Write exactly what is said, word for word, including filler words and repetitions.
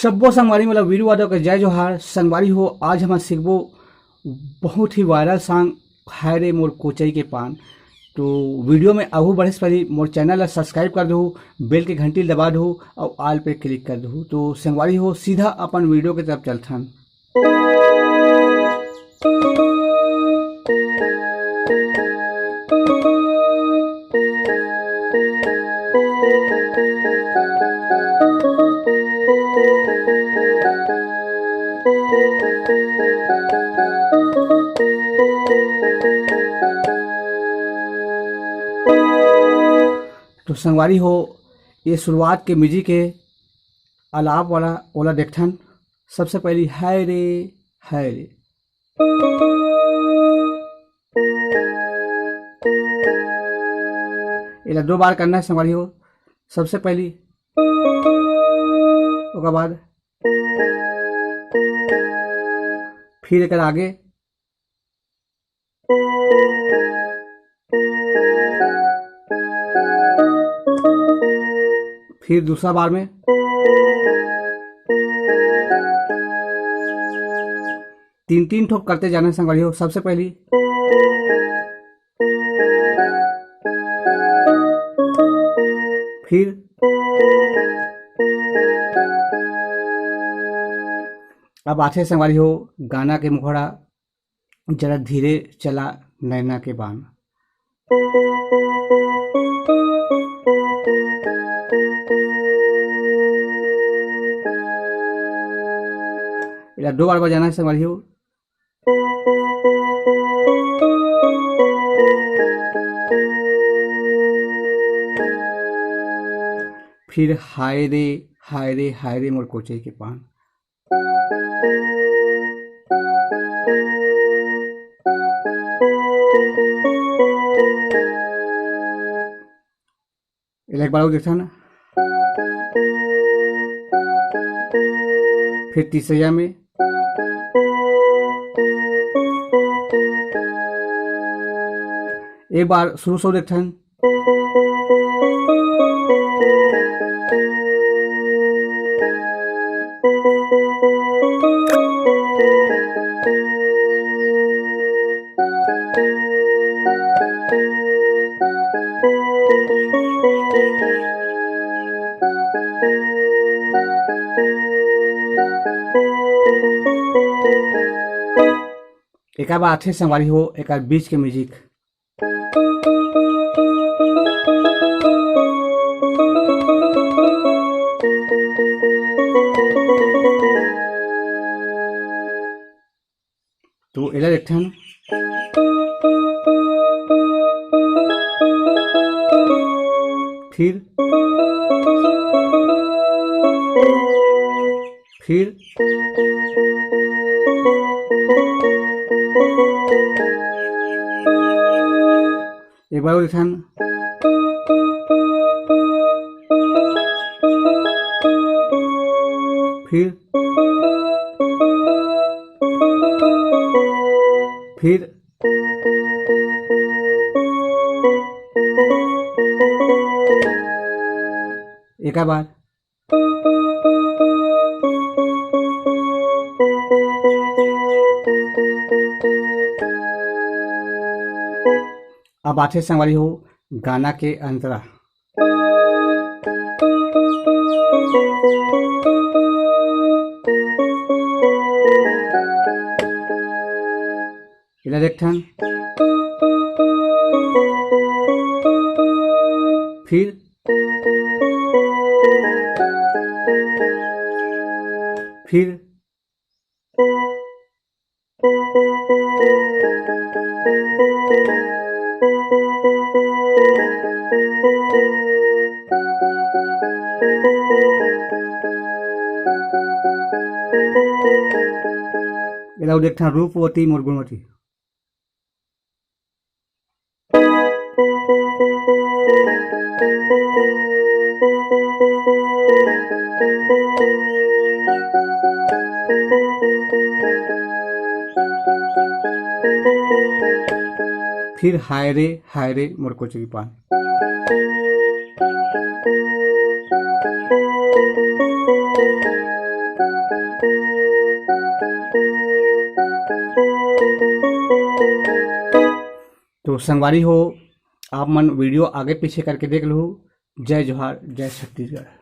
सब्बो संगवारी मन ल वीरू यादव के जय जोहार। संगवारी हो, आज हमन सीखबो बहुत ही वायरल सॉन्ग हाय रे मोर कोचई के पान। तो वीडियो में आगू बढ़े से पहले मोर चैनल ला सब्सक्राइब कर दहू, बेल के घंटी ल दबा दहू और ऑल पे क्लिक कर दहू। तो संगवारी हो, सीधा अपन वीडियो के तरफ चलथन। तो संगवारी हो, ये शुरुआत के म्यूजिक के अलाप वाला ओला देखथन। सबसे पहली हाय रे, हाय रे। एला दो बार करना है संगवारी हो। सबसे पहली, ओकर बाद फिर एकर आगे, फिर दूसरा बार में तीन तीन ठोक करते जाना संगवारी हो। सबसे पहली, फिर अब आथे संगवारी हो गाना के मुखड़ा, जरा धीरे चला नैना के बान। एला दो बार बजाना है संगवारी हो। फिर हाय रे, हाय रे, हाय रे मोर कोचई के पान। एला एक बार और देखथन। फिर तीसरैया में। एक बार शुरू से देखथन। एकर बाद आथे संगवारी हो, एकर बीच के म्यूजिक। तो एला देखथन। फिर, फिर एक बार और देखथन। फिर, फिर एक बार। अब आथे संगवारी हो गाना के अंतरा। एला देखथन। फिर, फिर एला अउ देखथन, रूपवती मोर गुणवती। फिर हाय रे, हाय रे मोर कोचरी पान। तो संगवारी हो, आप मन वीडियो आगे पीछे करके देख लहू। जय जोहार, जय छत्तीसगढ़।